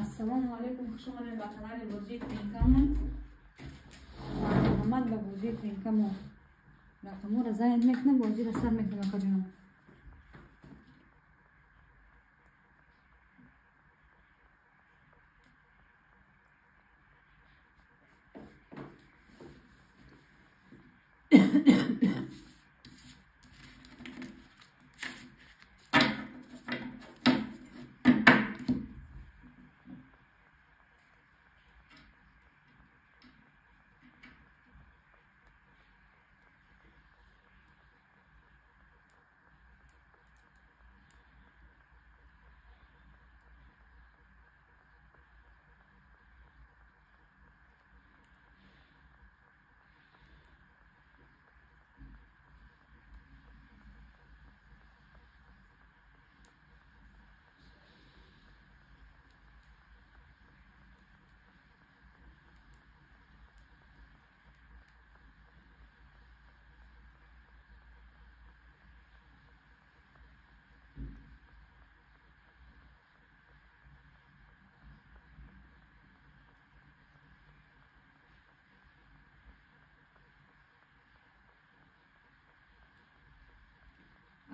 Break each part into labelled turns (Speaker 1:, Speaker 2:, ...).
Speaker 1: Ассалому алайкум, хуш омадед ба канали бозии Тринкамон. Марҳамат ба бозии Тринкамон. Рақамҳоро зайд мекунам, бозиро сар мекунам, акаҷонам.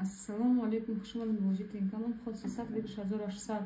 Speaker 1: Ассалому алайкум, хуш омадед ба бозии Тринкамон. Ход 300 1800.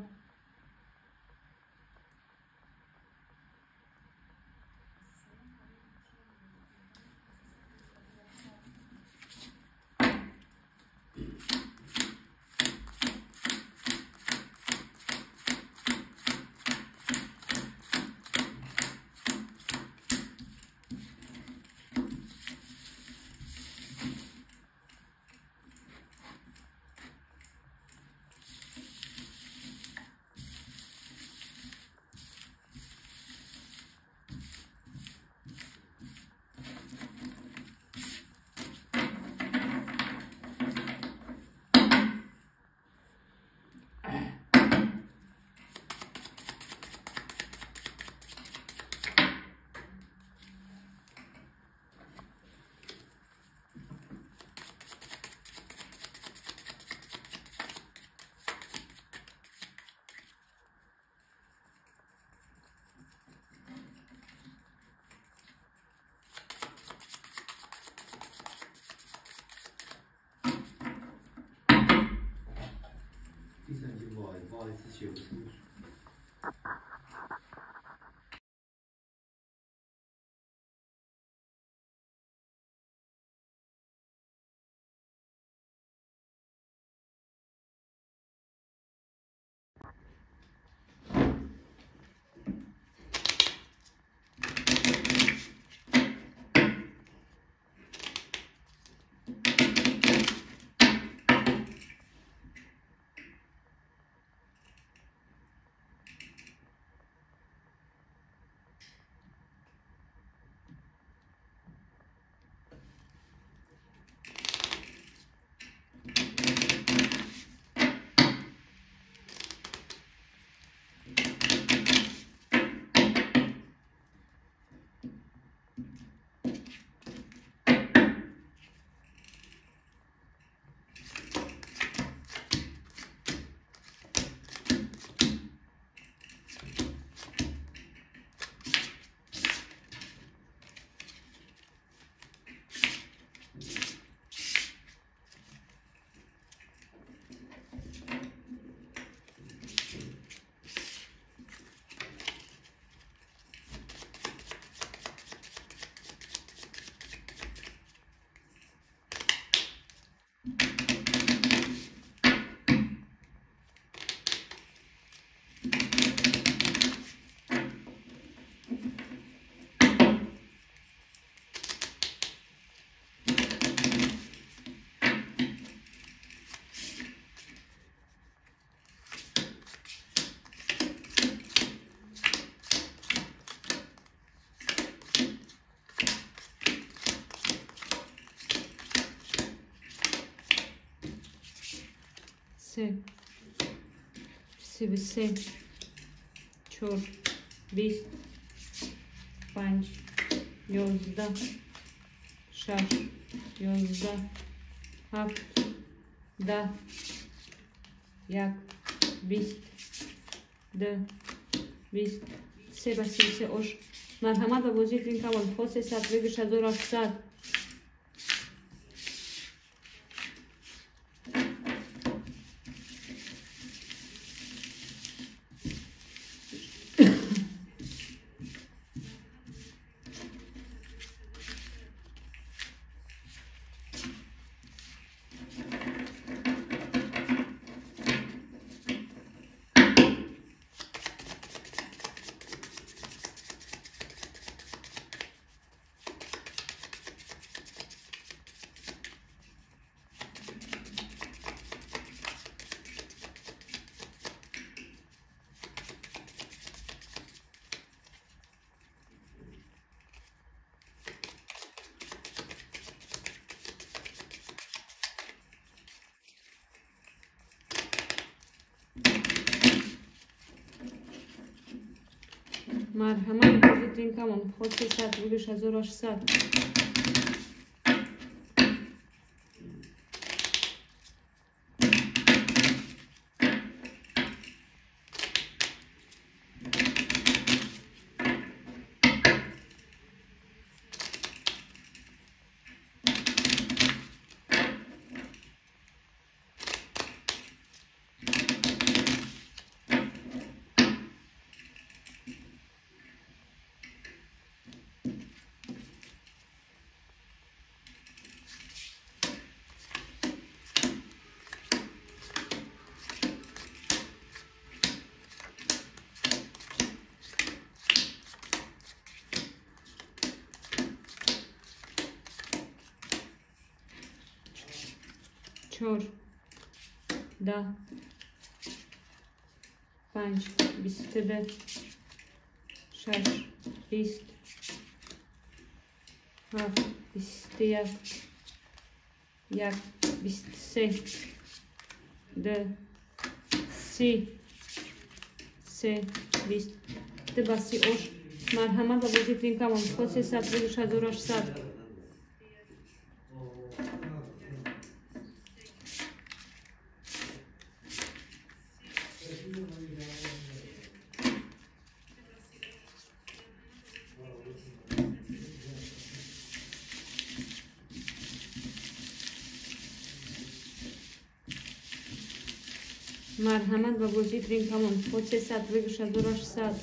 Speaker 1: Се, 33, 4, 20, 5, 11, 6, 11, 7, 10, 1, 20, 2, бист, се ба 33 ош. Марҳамат ба бозии Тринкамон, вход 300, выигрыш 1800. Марҳамат бозии Тринкамон, вход 300, выигрыш 1800. Чор, да, панҷ, 22, шаш, 20, ҳафт, 21, як, 23, ду, 30, се, 20, ду ба 30 ош. Марҳамат ба бозии Тринкамон, вход 300, выигрыш 1800. Марҳамат ба бозии Тринкамон, вход 300, выигрыш 1800.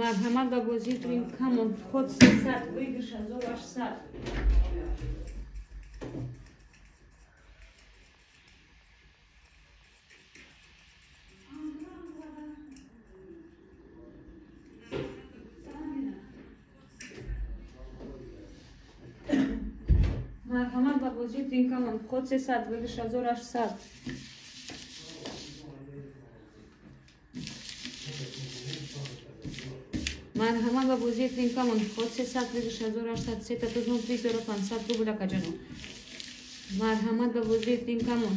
Speaker 1: Марҳамат ба бозии Тринкамон, вход 300, выигрыш 1800. Марҳамат ба бозии Тринкамон, вход 300, выигрыш 1800. Марҳамат ба бозии Тринкамон, вход 300, выигрыш 1800, сета тузмон 3500 рубля каҷано. Марҳамат ба бозии Тринкамон.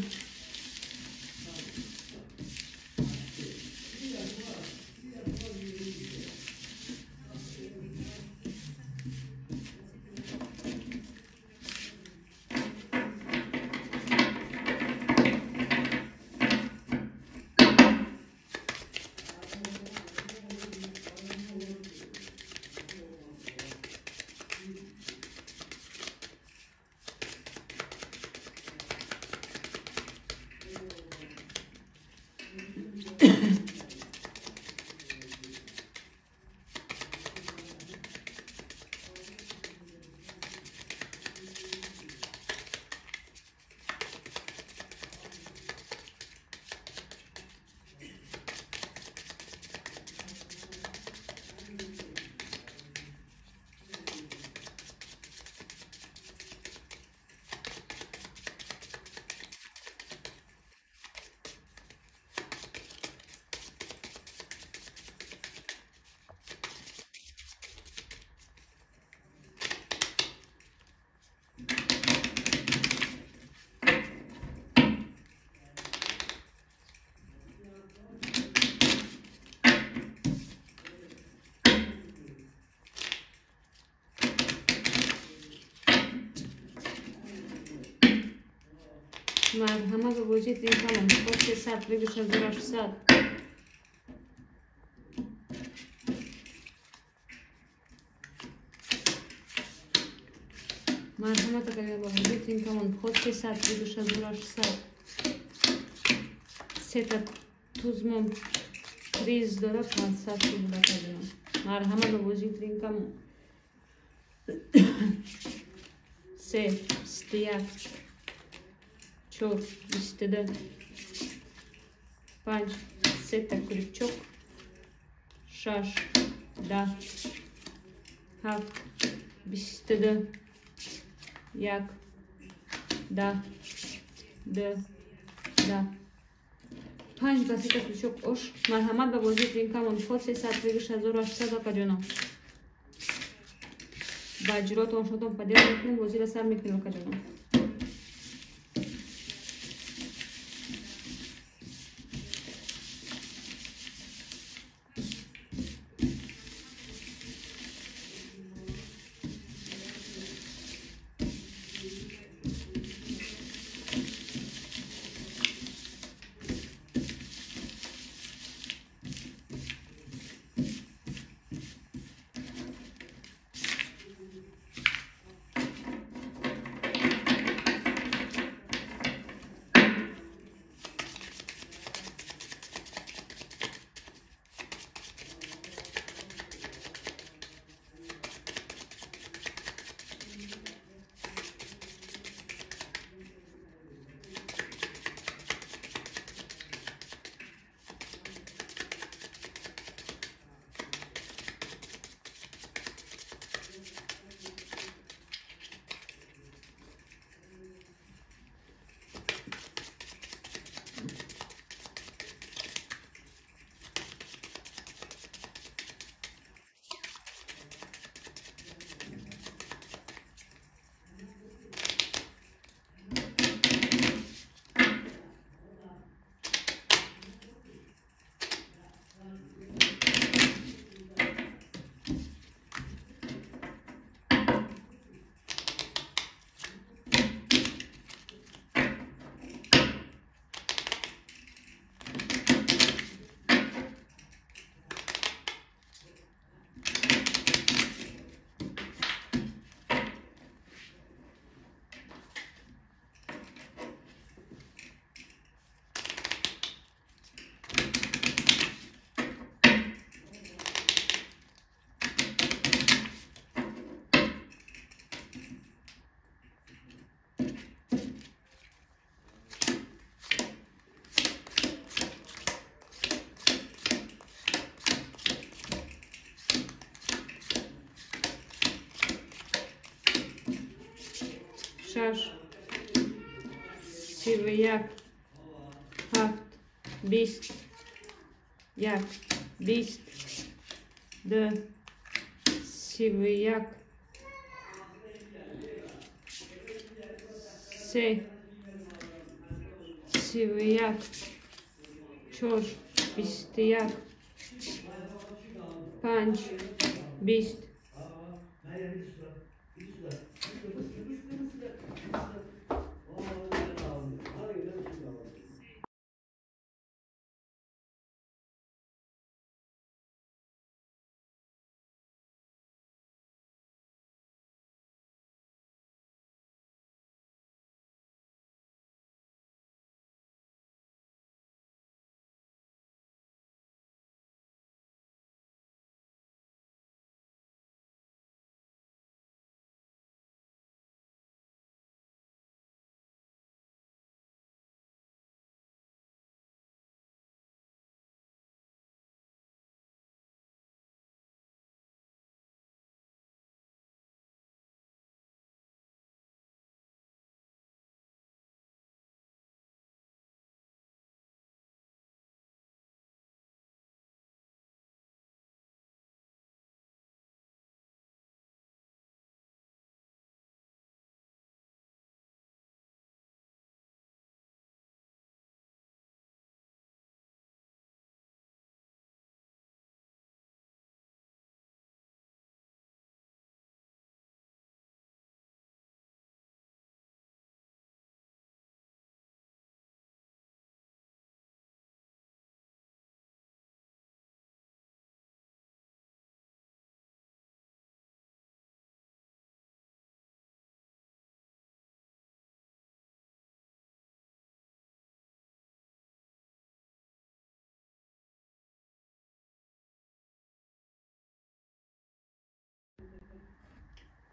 Speaker 1: Марҳамат, ба бозии тринкамон ход 300 выигрыш 1600. Марҳамат, акаҷон, ба бозии тринкамон ход 300 выигрыш 1600. Сета тузмон приз дора 500 рубл, акаҷон. Марҳамат, ба бозии тринкамон. Се, 21, 4, 22, 5, сета крючок, 6, 10, 7, 22, 1, 10, 2, 10, 5 ба сета крючок ош. Марҳамат, ба бозии тринкамон ход 300 выигрыш 1800, акаҷоно. Ба ҷиротон шотон падел мекунем, бозиро сар мекунем, акаҷоно. 6, 31, 7, 20, 1, 20, 2, 31, 3, 31, 4, 21, 5, 20.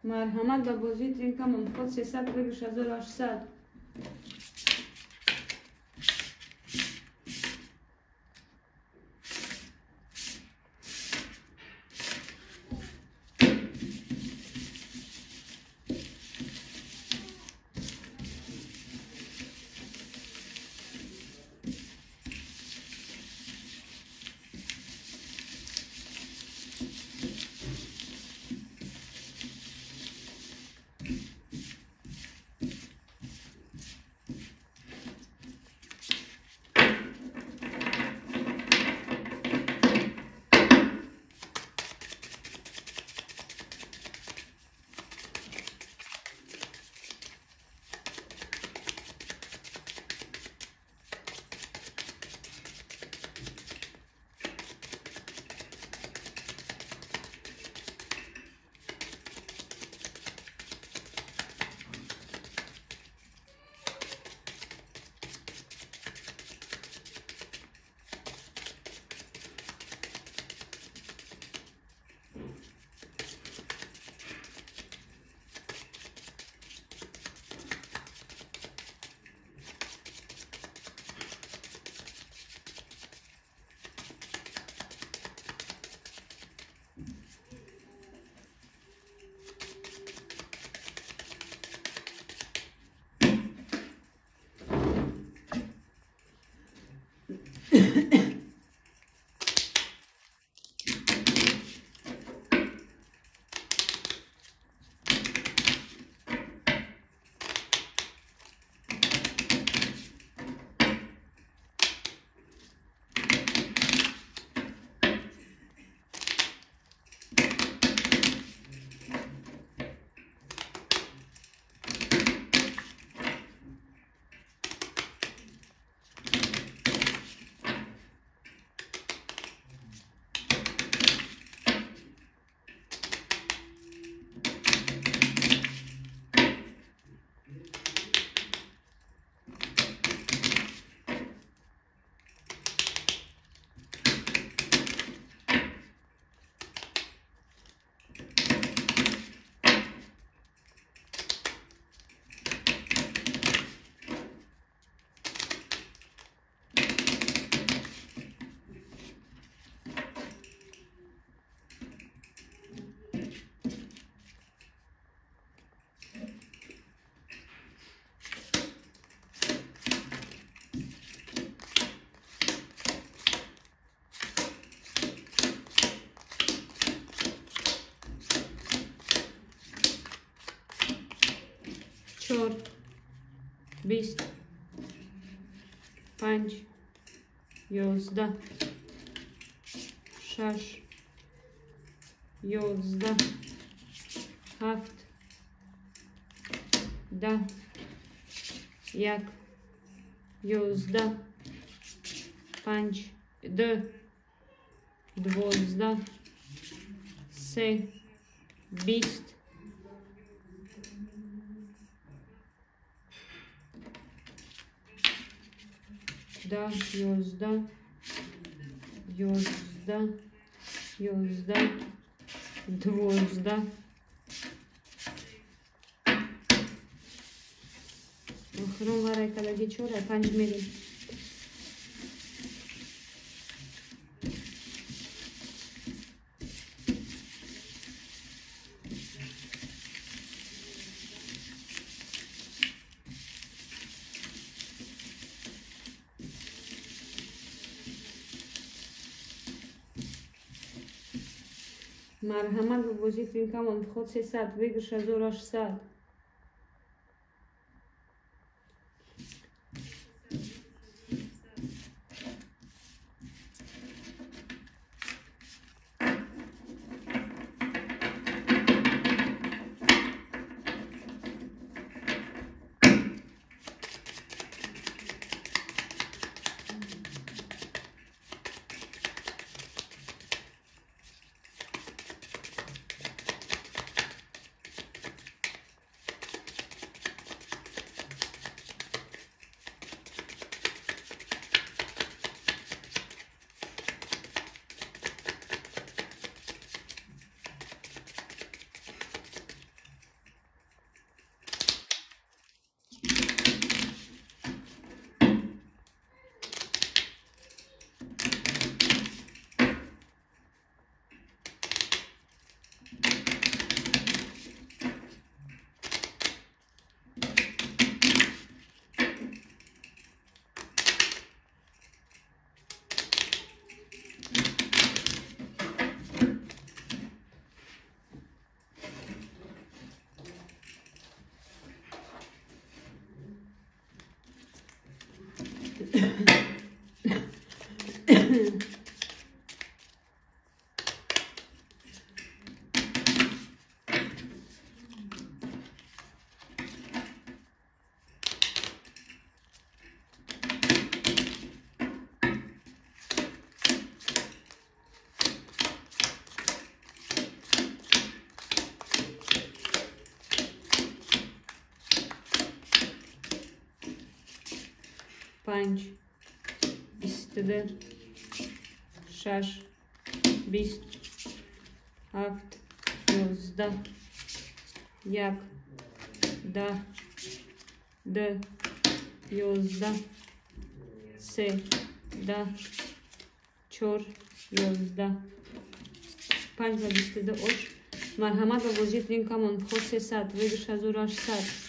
Speaker 1: Марҳамат ба бозии тринкамон ход 300 выигрыш 1800. 4 20 5 11 6 11 7 10 1 11 5 2 12 3 20 10 11 11 11 12. Охирон варай кадаги 4 5 мерем. Марҳамат ба бозии тринкамон вход 300 выигрыш 1800. Панҷ, 22, 6, 20, 7, 11, 1, 10, 2, 11, 3, 10, 4, 11, 5 ва 22 ош. Марҳамат ба бозии Тринкамон ход 300, выигрыш 1800.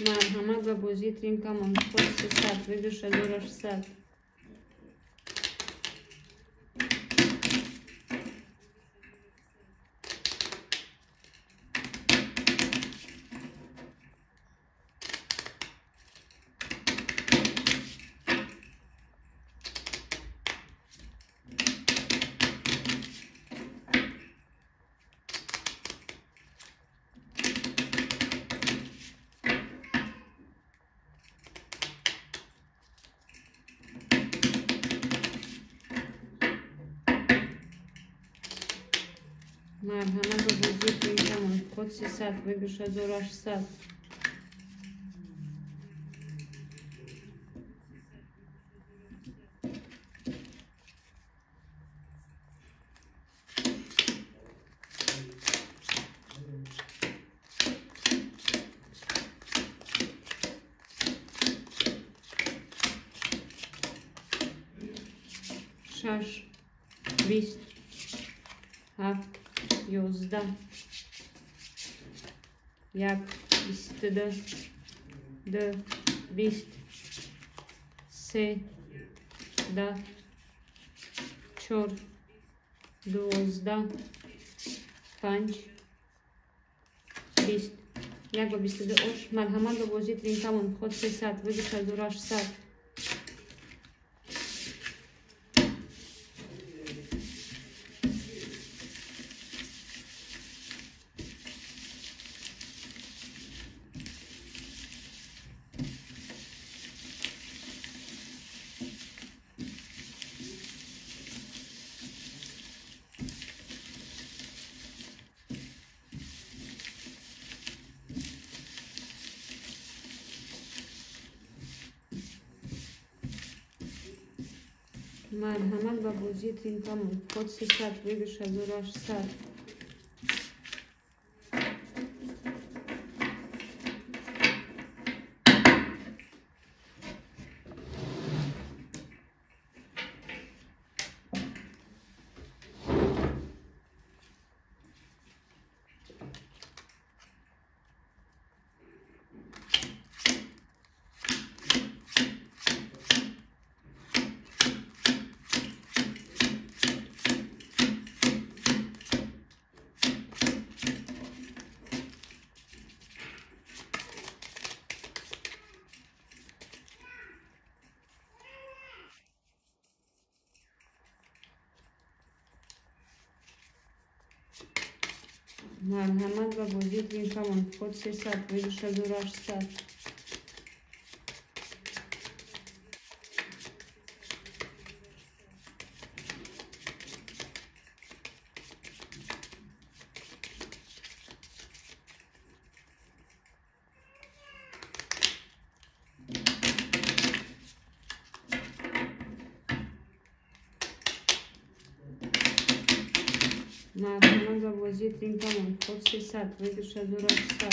Speaker 1: Марҳамат ба бозии Тринкамон ход 300, выигрыш 1800. Марҳамат ба бозии Тринкамон ход 300, выигрыш 1800. 6, 20, 7, 11, 1, 22, 2, 20, 3, 10, 4, 12, 5, 20, 1 ва 22 ош. Марҳамат ба бозии Тринкамон ход 300, выигрыш 1800. Марҳамат ба бозии Тринкамон ход 300, выигрыш 1800. Марҳамат ба бозии Тринкамон. Ход 300, выигрыш 1600. Марҳамат ба бозии Тринкамон. Ход 300, выигрыш 1600. Что?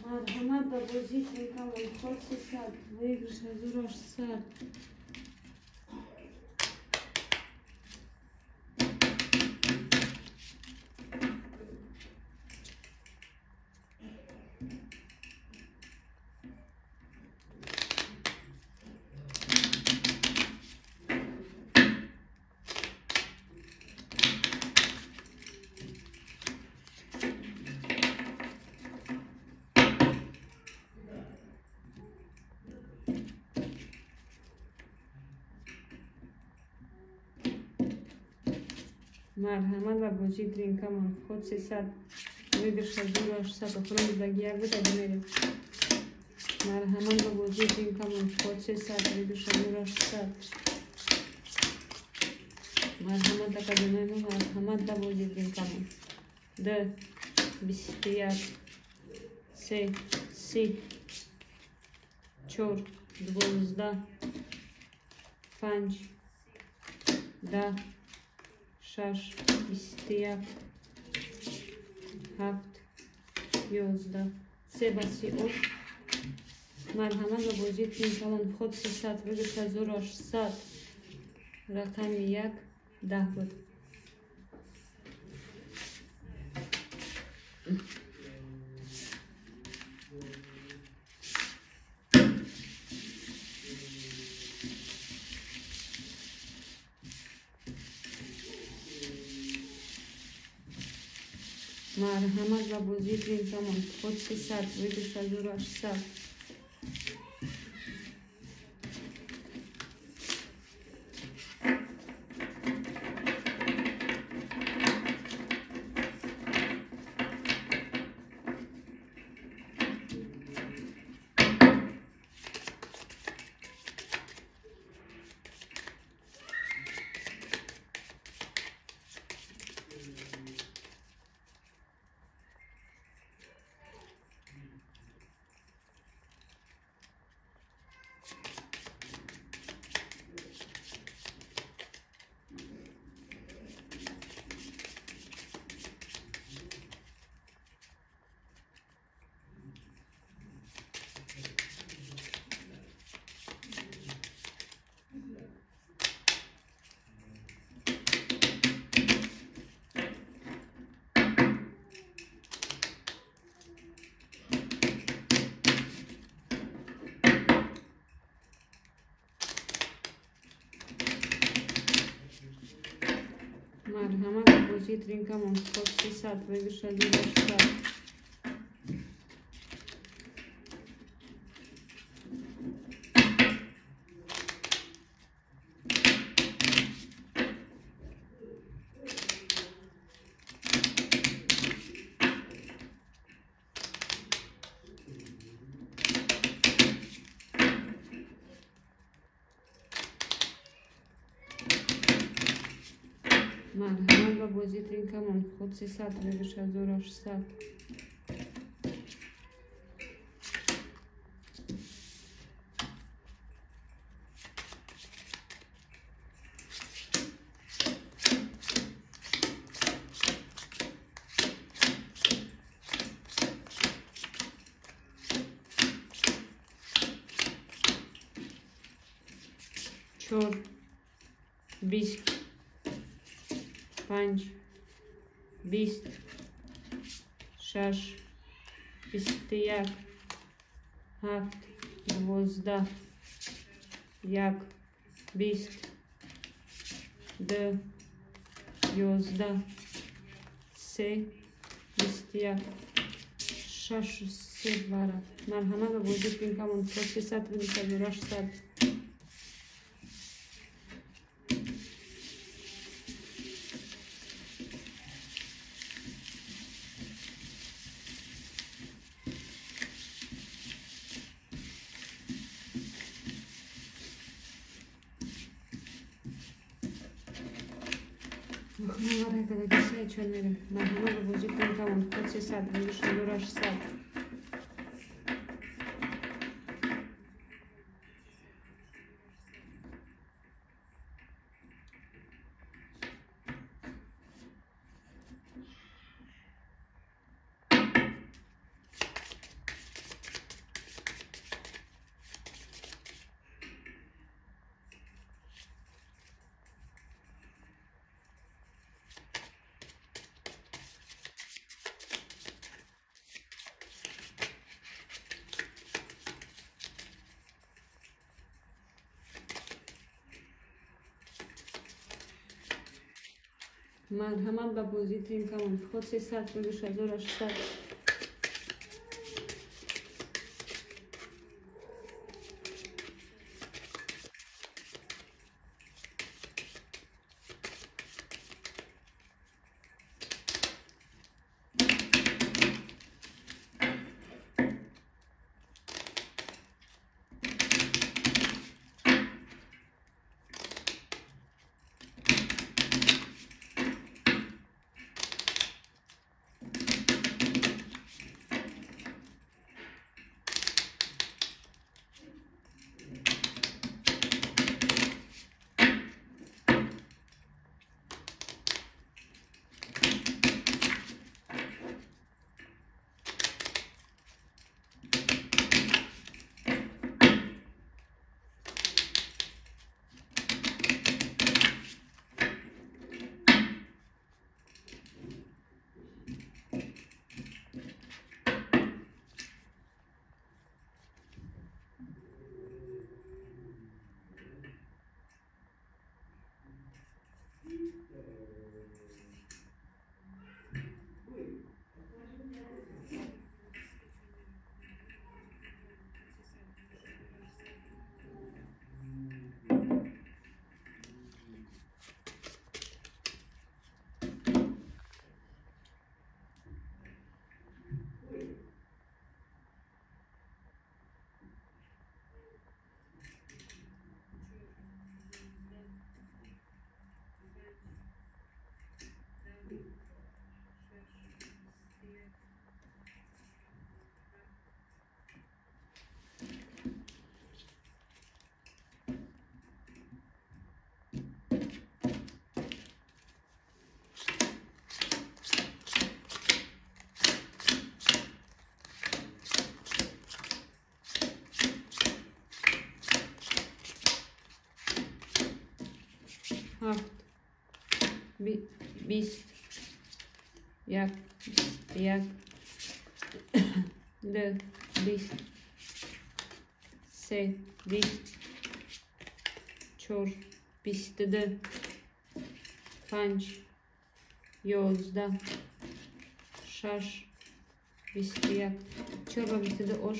Speaker 1: Марҳамат ба бозии Тринкамон. Ход 300, выигрыш 1600. Марҳамат ба бозии Тринкамон. Ход 300, выигрыш 1600. Охирон будаги як буд, мерем. Марҳамат ба бозии Тринкамон. Ход 300, выигрыш 1600. Марҳамат академияи мо, марҳамат ба бозии Тринкамон. 2, 21, 3, 30, 4, 12, 5, 10, 6, 21, 7, 11, 3 ба 38. Марҳамат ба бозии Тринкамон. Ход 300, выигрыш 1600. Рақами 1, 10 буд. Марҳамат ба бозии Тринкамон. Ход 300, выигрыш 1600. Марҳамат ба бозии Тринкамон. Ход 300, выигрыш 1600. Марҳамат ба бозии Тринкамон. Ход 300, выигрыш 1600. 4, 20, 5, 20, 6, 21, 7, 12, 1, 20, 2, 11, 3, 21, 6, 3 варақ. Марҳамат ба бозии Тринкамон вход 300, выдача 1600. Марҳамат ба бозии Тринкамон вход 300, выдача 1600. Марҳамат ба бозии Тринкамон вход 300, выдача 1600. 7, 20, 1, 21, 2, 20, 3, 20, 4, 22, 5, 11, 6, 21, 4 ба 22 ош.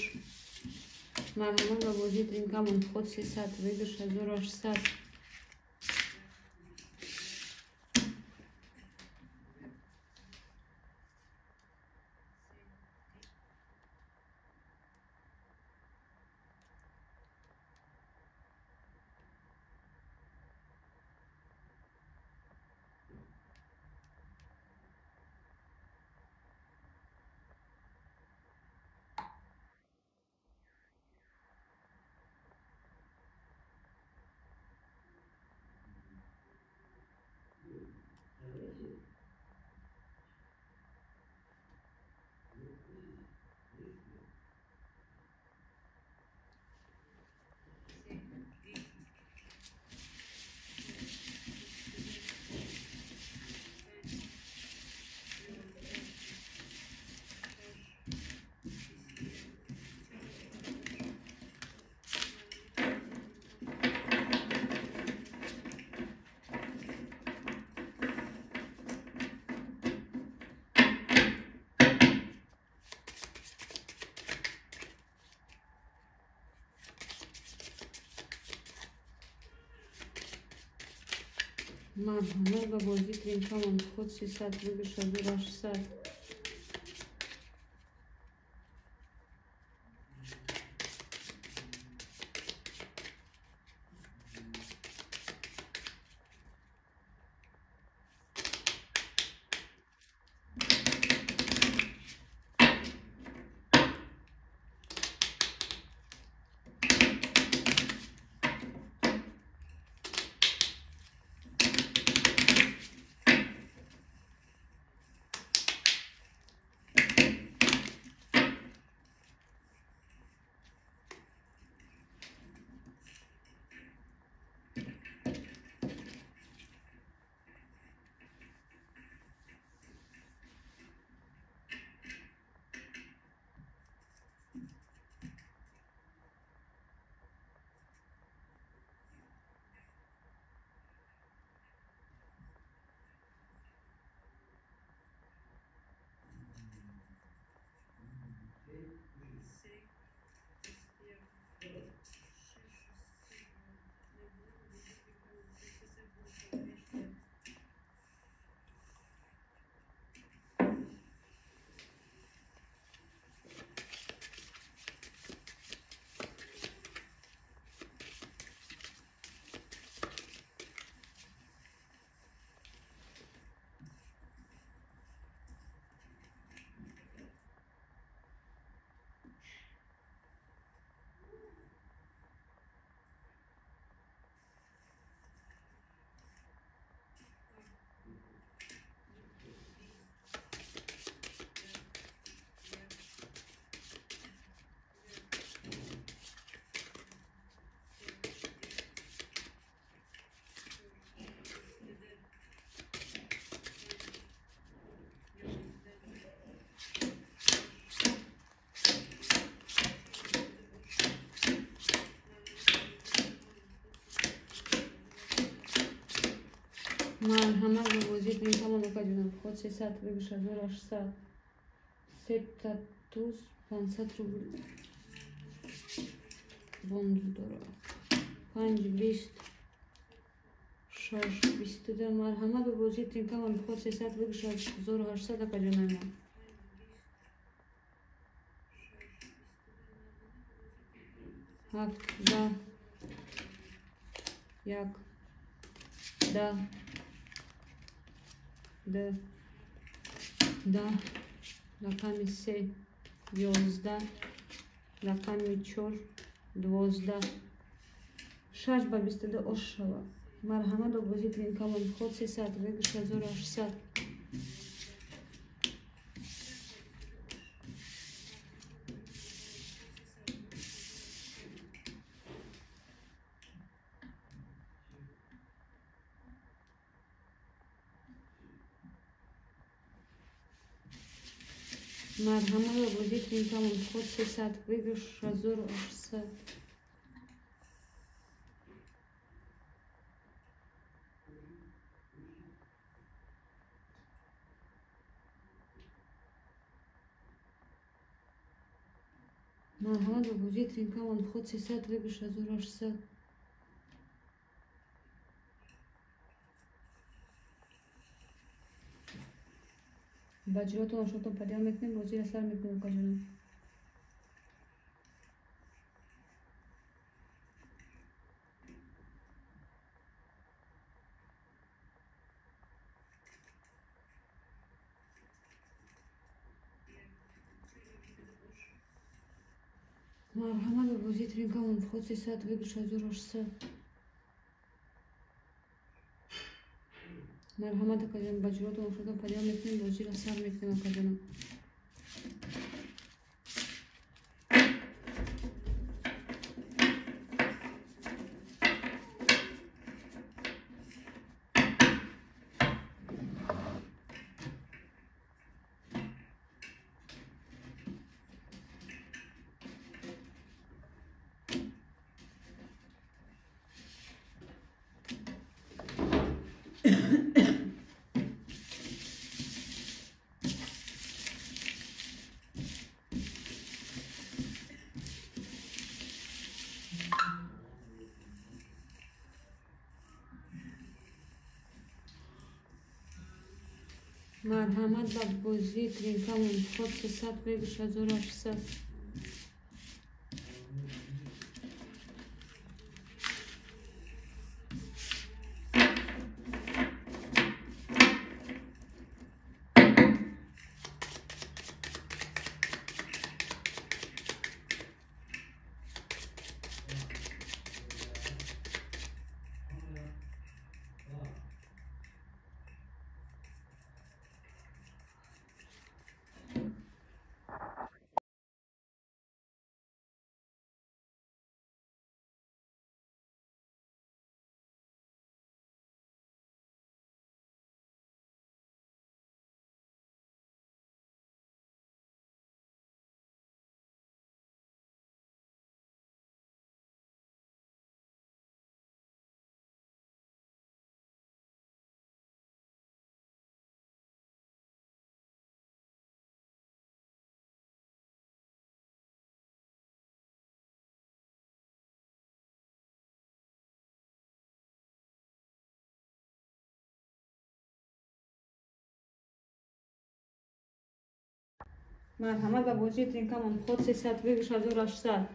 Speaker 1: Марҳамат ба бозии Тринкамон вход 300, выигрыш 1600. Марҳамат ба бозии тринкамон вход 300, выигрыш 1800. Марҳамат ба бозии тринкамон акаҷонам вход 300, выигрыш 1800. Сета туз 500 рубл бонус дорад. 5 20 6 22. Марҳамат ба бозии тринкамон вход 300, выигрыш 1800 акаҷонам. 7 2 1 да Д, да, рақами 3 11, рақами 4 12, 6 ба 22 ош шавад. Марҳамат ба бозии тринкамон вход 300, выигрыш 1800. Марҳамат ба бозии тринкамон вход 300, выигрыш 1800. Марҳамат ба бозии тринкамон вход 300, выигрыш 1800. Ба ҷилотон ошотон падиён мекунем, бозиро сар мекунем акаҷонам. Марҳамат ба бозии тринкамон вход 300, выигрыш 1800. Марҳамат акаҷон, ба ҷилотон ошотон падиён мекунем, бозиро сар мекунем акаҷонам. Марҳамат ба бозии тринкамон вход 300, выигрыш 1600. Марҳамат ба бозии тринкамон вход 300, выигрыш 1600.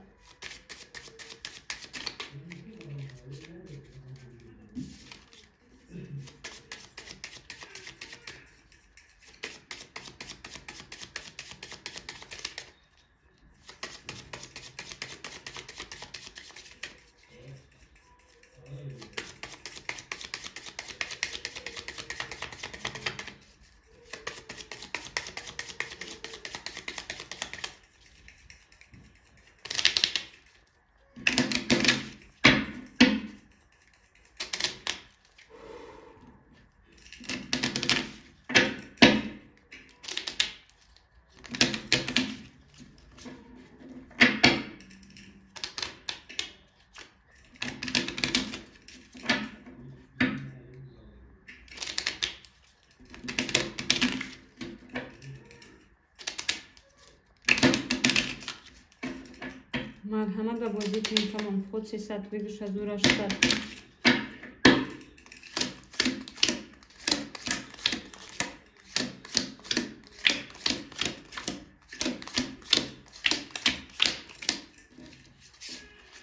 Speaker 1: Марҳамат ба бозии тринкамон вход 300, выигрыш 1600.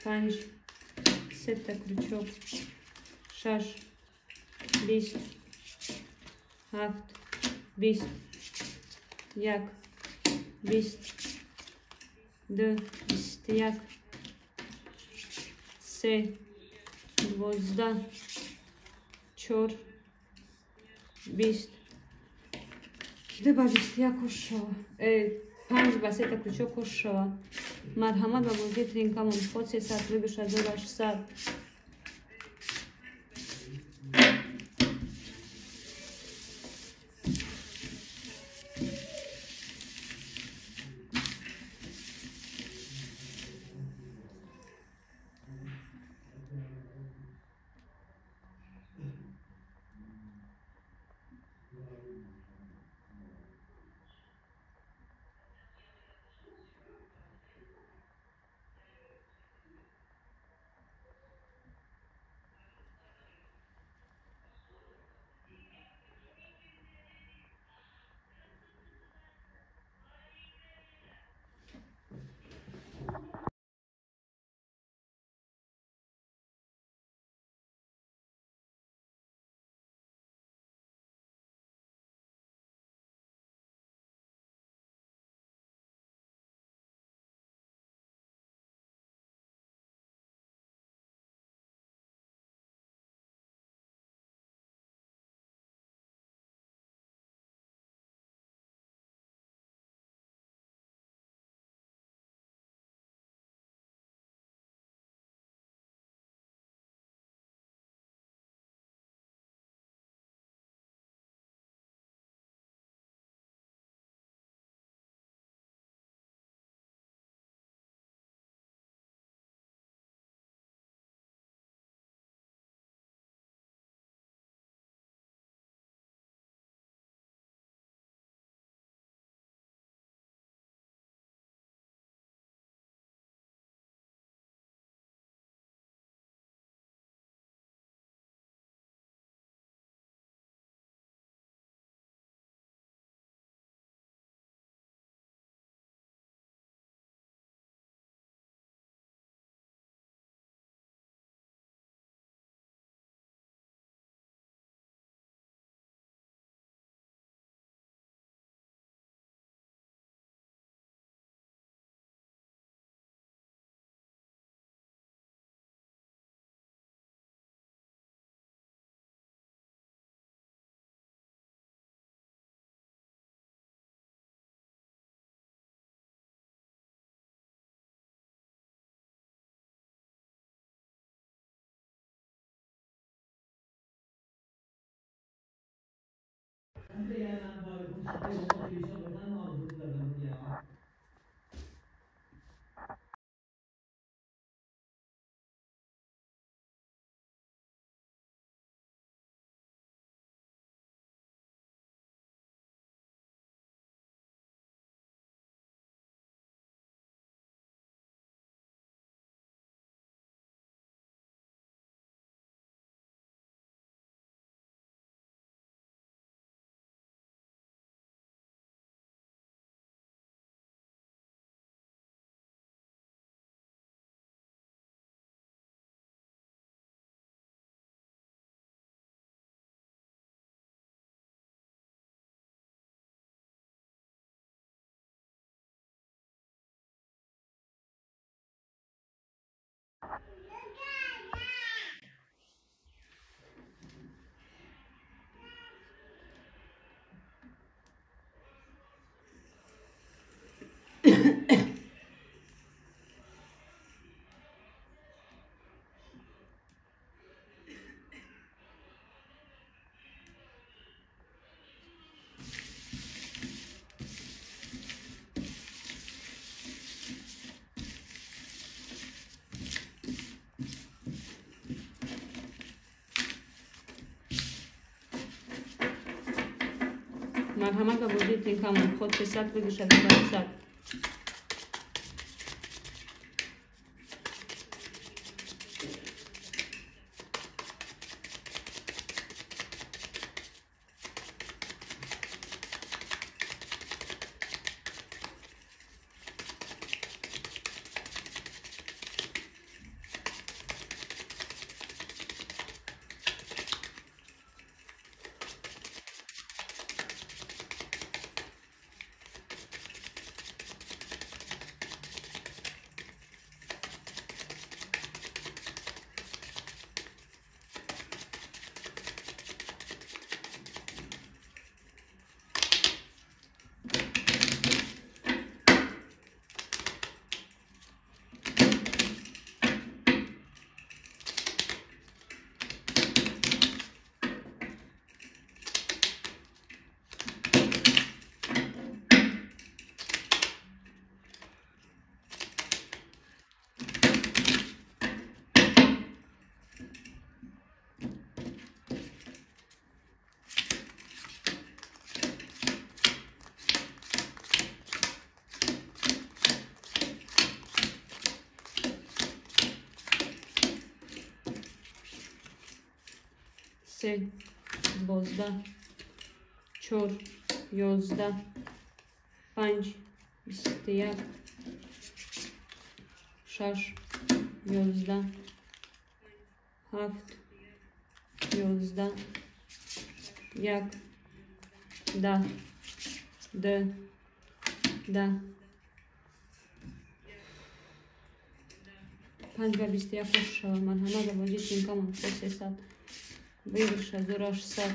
Speaker 1: Панҷ, сета крючок, шаш, 20, ҳафт, 20, як, 20, ду, 21, се, 12, чор, 20, ду ба 21 куш шава, панҷ ба сета крючок куш шава. Марҳамат ба бозии тринкамон вход 300, выигрыш 1600. Марҳамат ба бозии Тинкамон. Ход 300, выигрыш 800. Се, 12, 4, 11, 5, 21, 6, 11, 7, 11, 1, 10, 2, 10, 5 ва 21 хош шавад. Марҳамат ба бозии Тинкамон. Ход 300, выигрыш 1600.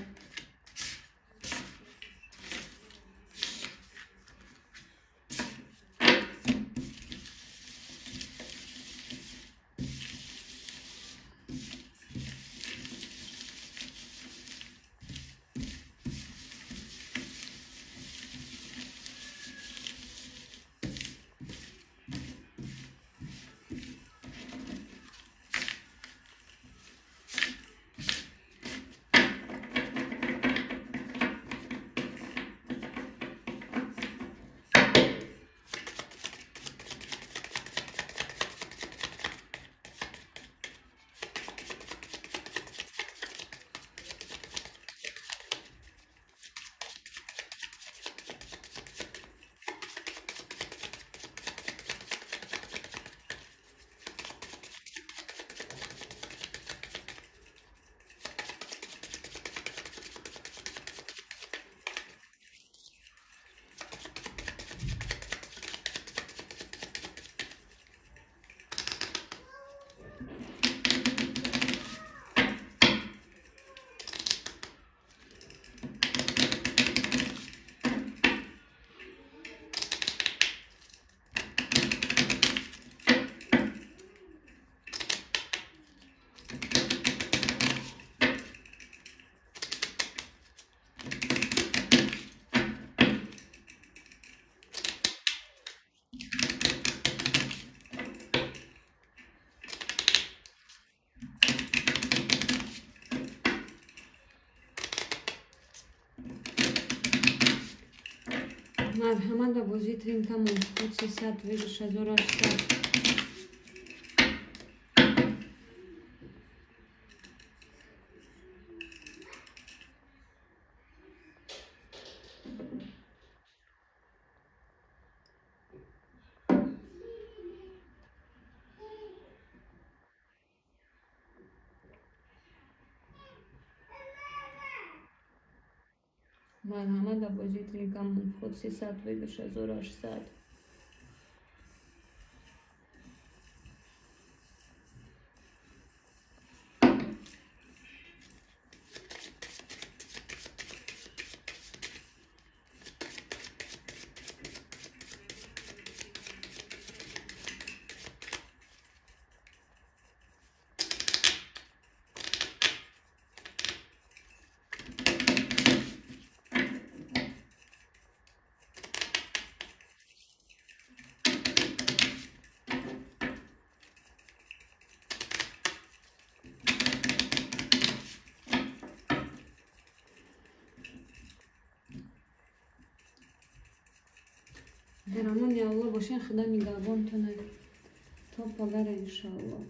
Speaker 1: Марҳамат ба бозии Тринкамон, код 300, выигрыш 1800. Марҳамат ба бозии Тринкамон, код 300, выигрыш 1800. Дар амони Аллоҳ бошен, Худо нигаҳбонтона. То пагара, иншоаллоҳ.